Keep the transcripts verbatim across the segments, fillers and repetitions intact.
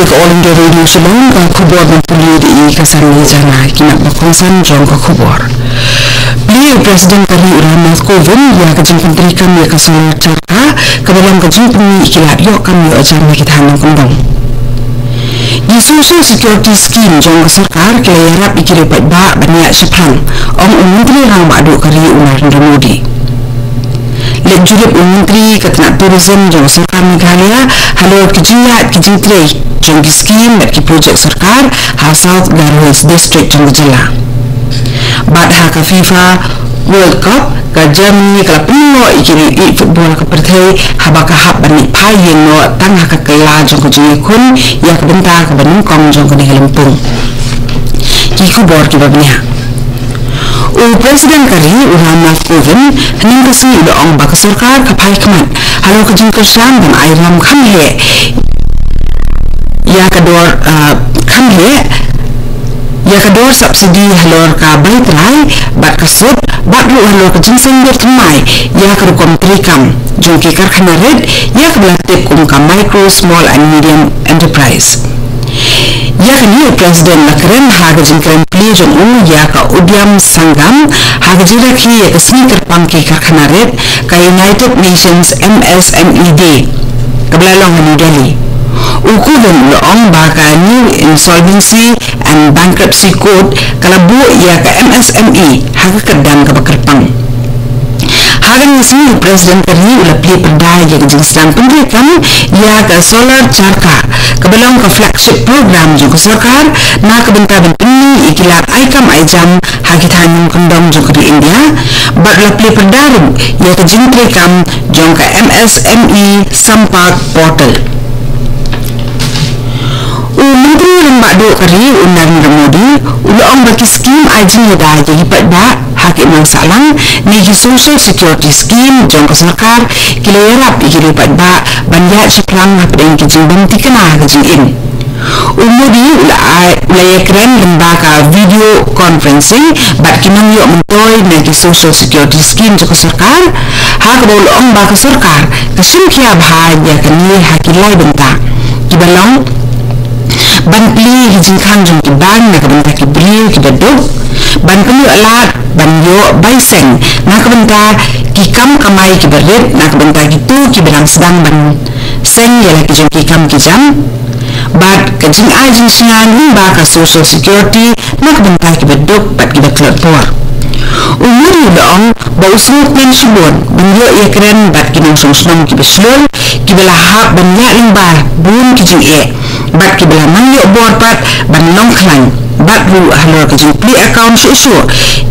Ka All India Radio Shillong, ka khubor ban pule da i Kasarni Jana. Ki mat ba kongsan jong ka khubor. Plie u President ka ri u Ram Nath Kovind ïa ka jingpyntreikam ïa ka solar charkha, kaba long ka jingpynmih ki lad ïoh kam ïoh jam ha ki thaiñ nongkyndong. Ki Social Security Scheme jong ka sorkar ki la ïarap ïa ki riewpaidbah ban ïaid shaphrang, ong u Myntri Rangbah Duh ka ri u Narendra Modi. Leit jurip u Myntri ka tnat Tourism jong ka sorkar Meghalaya halor ki jingïaid ki jingtrei jong ki skhim bad ki projek sorkar ha South Garo Hills District jong ka jylla. Bad ha ka FIFA World Cup, ka Germany ka la pynlong ïa ki riewieid football ka pyrthei haba ka hap ban leit phai ïing noh tang ha ka kylla jong ka jingïakhun ïa ka bynta kaba nyngkong jong kane ka lympung. Ki khubor kiba bniah. U President ka ri u Ram Nath Kovind hynnin ka sngi u la ong ba ka sorkar ka phai khmat halor ka jingkyrshan ban ai ram kham heh ïa ka dor, ah, kham heh ïa ka dor subsidy halor ka bai trai bad ka sut, bad ruh halor ka jingseng dur thymmai ïa ka rukom treikam jong ki karkhana rit ïa kaba la tip kum ka micro, small and medium enterprise. Ïa kane u President la kren ha ka jingkren plie jong u ïa ka Udyam Sangam ha ka jingrakhe ïa ka sngi kyrpang ki karkhana rit, ka United Nations M S M E Day, kaba la long ha New Delhi. U Kovind u la ong ba ka New Insolvency and Bankruptcy Code ka la buh ïa ka M S M E ha ka kyrdan kaba kyrpang. Ha kane ka sngi u President ka ri u la plie pyrda ïa ka jingsdang pyntreikam ïa ka solar charkha, kaba long ka flagship program jong ka sorkar na ka bynta ban pynmih ïa ki lad ai kam ai jam ha ki thaiñ nongkyndong jong ka ri India, bad u la plie pyrda ruh ïa ka jingtreikam jong ka M S M E Sampark Portal. U Myntri Rangbah Duh ka ri u Narendra Modi u la ong ba ki skhim ai jingïada ïa ki paidbah ha ki imlang sahlang ne ki Social Security Scheme jong ka sorkar ki la ïarap ïa ki riewpaidbah ban ïaid shaphrang hapdeng ki jingbymthikna ha ka jingim. U Modi u la ai, u la ïakren lyngba ka video conferencing bad ki nongïoh myntoi na ki Social Security Scheme jong ka sorkar, ha kaba u la ong ba ka sorkar ka shim khia bha ïa kane ha ki lai bynta, kiba long ban plie ïa ki jingkhang jong ki bank na ka bynta ki briew kiba duk, ban pynïoh lad ban ïoh bai seng na ka bynta ki kam kamai kiba rit, na ka bynta kito kiba dang sdang ban seng ïa la ki jong ki kam ki jam, bad ka jingai jingshngaiñ lyngba ka Social Security na ka bynta kiba duk bad kiba tlot bor. U Modi u la ong ba u sngewkmen shibun ban ïoh ïakren bad ki nongshong shnong kiba shlur, kiba la hap ban ïaid lyngba bun ki jingeh bad kiba la nang ïoh bor pat ban long khlaiñ, bad ruh halor ka jingplie account shuh shuh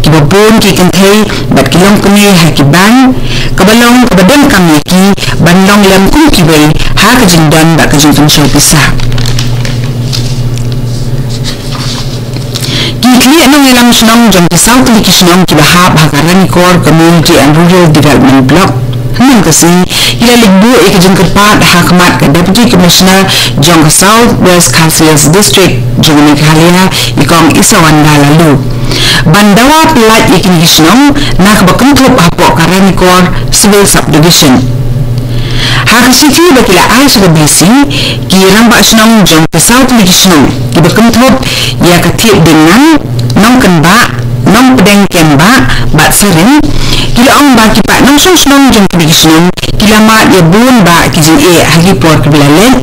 kiba bun ki kynthei bad ki longkmie ha ki bank, kaba long kaba donkam ïa ki ban long lem kum kiwei ha ka jingdon bad ka jingpynshoi pisa. Ki khlieh nongïalam shnong jong ki saw tylli ki shnong kiba hap ha ka Ranikor Community and Rural Development Block, hynnin ka sngi ki la leit buh ïa ka jingkyrpad ha khmat ka Deputy Commissioner jong ka South West Khasi Hills District jong ka Meghalaya, i Kong Isawanda Laloo, ban dawa pyllait ïa kine ki shnong na kaba kynthup hapoh ka Ranikor Civil Subdivision. Ha ka shithi ba ki la ai sha ka D C, ki rangbah shnong jong ki saw tylli ki shnong kiba kynthup ïa ka Thied Diengngan, Nongkynbah, Nongpdeng Kembah bad Sarin, ki la ong ba ki paid nongshong shnong jong kine ki shnong ki la mad ïa bun bah ki jingeh ha ki por kiba la leit,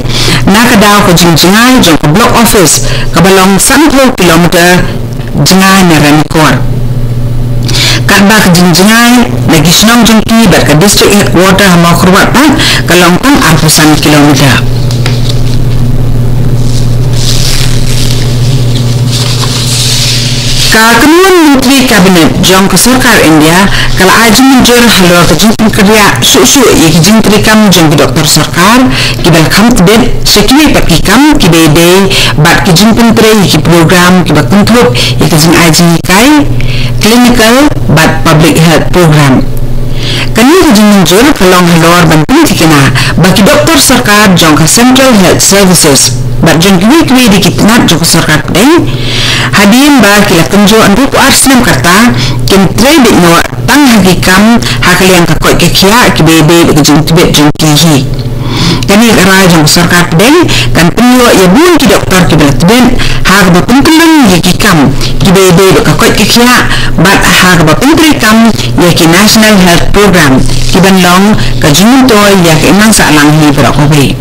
na ka daw ka jingjngai jong ka Block Office kaba long sanphew kilometer jngai na Ranikor. Katba ka jingjngai na ki shnong jong ki bad ka District Headquarter ha Mawkyrwat pat ka long tang arphew san kilometer. Ka kynhun Myntri Cabinet jong ka Sorkar India ka la ai jingmynjur halor ka jingpynkynriah shuh shuh ïa ki jingtreikam jong ki doktor sorkar kiba la kham tbit sha kiwei pat ki kam kiba ïadei bad ki jingpyntrei ïa ki program kiba kynthup ïa ka jingai jinghikai, clinical bad public health program. Kane ka jingmynjur ka long halor ban pynthikna ba ki doktor sorkar jong ka Central Health Services bad jong kiwei kiwei de ki tnat jong ka sorkar pdeng, hadien ba ki la kynjoh hynriewphew ar snem ka rta, kin trei beit noh tang ha ki kam ha ka liang ka koit ka khiah kiba ïadei bad ka jingtbit jong ki hi. Kane ka rai jong ka sorkar pdeng kan pynïoh ïa bun ki doktor kiba la tbit ha kaba pynkyllon ïa ki kam kiba ïadei bad ka koit ka khiah bad ha kaba pyntreikam ïa ki National Health Program kiban long ka jingmyntoi ïa ka imlang sahlang hi baroh kawei.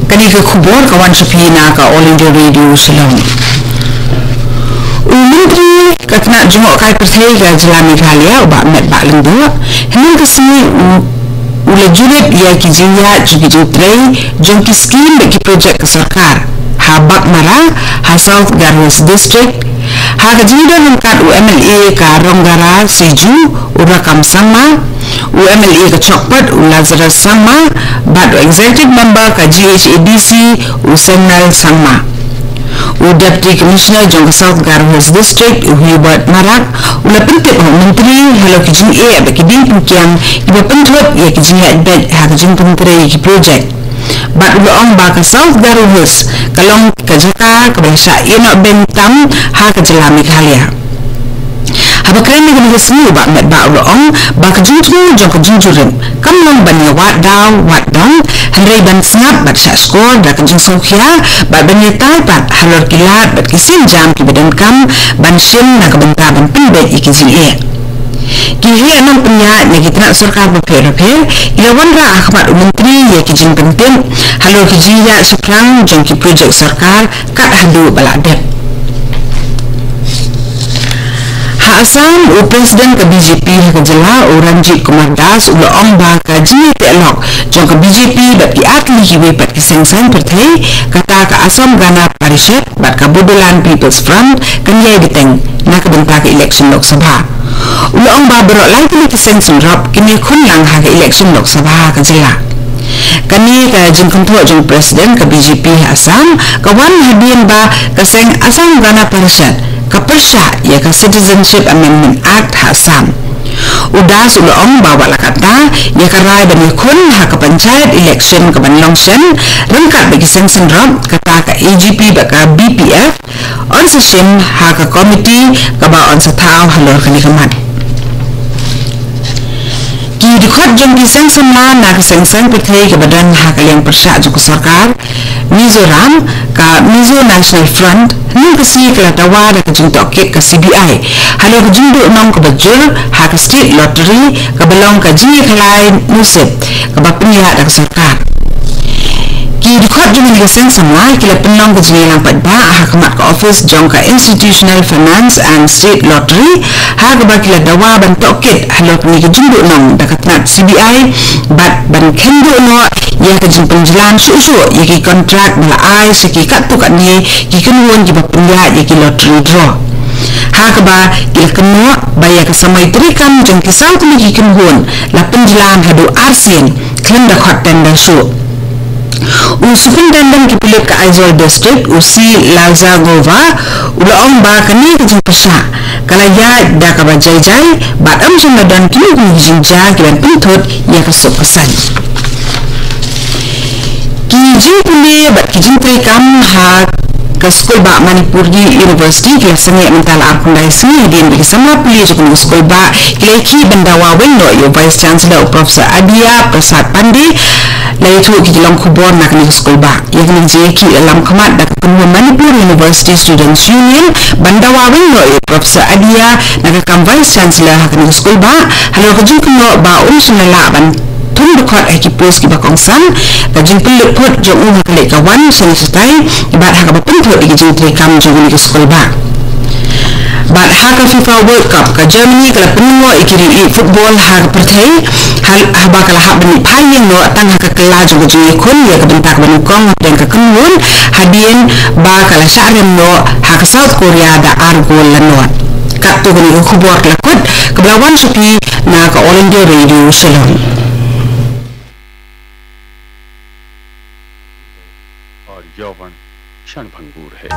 Kane ka khubor ka wan sha phi na ka All India Radio Shillong. U Myntri ka tnat jngohkai pyrthei ka jylla Meghalaya u Bah Metbah Lyngdoh, hynnin ka sngi u, u la jurip ïa ki jingïaid jong ki jingtrei jong ki skim bad ki projek ka sorkar ha Baghmara, ha South Garo Hills District, ha ka jingdon ryngkat u M L A ka Ronggara Seju, u Rakkam Sangma, u M L A ka Chokpot u Lazarus Sangma, bad u Executive Member ka G H A D C u Senmal Sangma. U Deputy Commissioner jong ka South Garo Hills District u Hubert Marak u la pyntip ha u Myntri halor ki jingeh bad ki diengpyngkiang kiba pynthut ïa ki jingïaid beit ha ka jingpyntrei ïa ki projek. Bad u la ong ba ka South Garo Hills ka long ka jaka kaba la shah ïehnoh beiñ tam ha ka jylla Meghalaya. Haba kren ha kane ka sngi u Bah Metbah u la ong ba ka jingthmu jong ka jingjurip kam long ban ïa wad daw wad dong, hynrei ban sngap bad shah shkor da ka jingsngewkhia bad ban ïatai pat halor ki lad bad ki sienjam kiba donkam ban shim na ka bynta ban pynbeit ïa ki jingeh. Ki heh nongpynïaid na ki tnat sorkar bapher bapher ki la wanrah ha khmat u Myntri ïa ki jingpyntip halor ki jingïaid shaphrang jong ki projek sorkar kat haduh ba la dep. Ha Assam, u President ka B J P ha ka jylla u Ranjit Kumar Das u la ong ba ka jingïateh lok jong ka B J P bad ki artylli kiwei pat ki seng saiñ pyrthei, kata ka Assam Gana Parishad bad ka Bodoland People's Front kan ïai bteng na ka bynta ka election Lok Sabha. U la ong ba baroh lai tylli ki seng synrop kin ïakhun lang ha ka election Lok Sabha ha ka jylla. Kane ka jingkynthoh jong u President ka B J P ha Assam ka wan hadien ba ka seng Assam Gana Parishad ka pyrshah ïa ka Citizenship Amendment Act ha Assam. U Das u la ong ba wat la katta, ïa ka rai ban ïakhun ha ka panchayat election kaban long shen ryngkat bad ki seng synrop, kata ka A G P bad ka B P F yn sa shim ha ka komiti kaba yn sa thaw halor kane ka mat. Ki dkhot jong ki seng samla na ka seng saiñ pyrthei kaba don ha ka liang pyrshah jong ka sorkar Mizoram, ka Mizo National Front, hynnin ka sngi ka la dawa da ka jingtohkit ka C B I halor ka jingduhnong kaba jur ha ka State Lottery kaba long ka jingïakhlai musip kaba pynïaid da ka sorkar. Ki dkhot jong kane ka seng samla ki la pynlong ka jingïalang paidbah ha khmat ka office jong ka Institutional Finance and State Lottery, ha kaba ki la dawa ban tohkit halor kane ka jingduhnong da ka tnat C B I bad ban kheiñ duh noh ïa ka jingpynjlan shuh shuh ïa ki kontrak ba la ai sha ki katto katne ki kynhun kiba pynïaid ïa ki lottery draw. Ha kaba ki la kynnoh ba ïa ka samoi treikam jong ki saw tylli ki kynhun la pynjlan haduh arsien khlem da khot tender shuh. U Superintendent ki Pulit ka Aizawl District, u C Lalzagova, u la ong ba kane ka jingpyrshah ka la ïaid da kaba jai jai bad ym shym la don kino kino ki jingjia kiban pynthut ïa ka suk ka saiñ. Ki jingpule bad ki jingtreikam ha ka skulbah Manipur University ki la sangeh mynta la arphew khyndai sngi hadien ba ki samla pule jong kane ka skulbah ki la ïakhih ban dawa weng noh ïa u Vice Chancellor u Professor Adia Prasad Pandey. La ïathuh ki jinglong khubor na kane ka skulbah. Ïa kane ka jingïakhih la lam khmat da ka kynhun Manipur University Students Union ban dawa weng noh ïa u Professor Adia na ka kam Vice Chancellor ha kane ka skulbah halor ka jingkynnoh ba um shym la lah ban thung dkhot ha ki post kiba kongsan, ka jingpynlut phot jong u ha ka leit ka wan shane shatai bad ha kaba pynthut ïa ki jingtreikam jong kane ka skulbah. Bad ha ka FIFA World Cup ka Germany ka la pynlong ïa ki riew ïeit football ha ka pyrthei, ha, haba ka la hap ban ïaphai ïeng noh tang ha ka kylla jong ka jingïakhun ïa ka bynta kaba nyngkong hapdeng ka kynhun hadien ba ka la shah rem noh ha ka South Korea da ar gol la nod. Katto kane ka khubor ka la kut kaba la wan sha phi na ka All India Radio Shillong. और यौवन क्षणभंगुर है।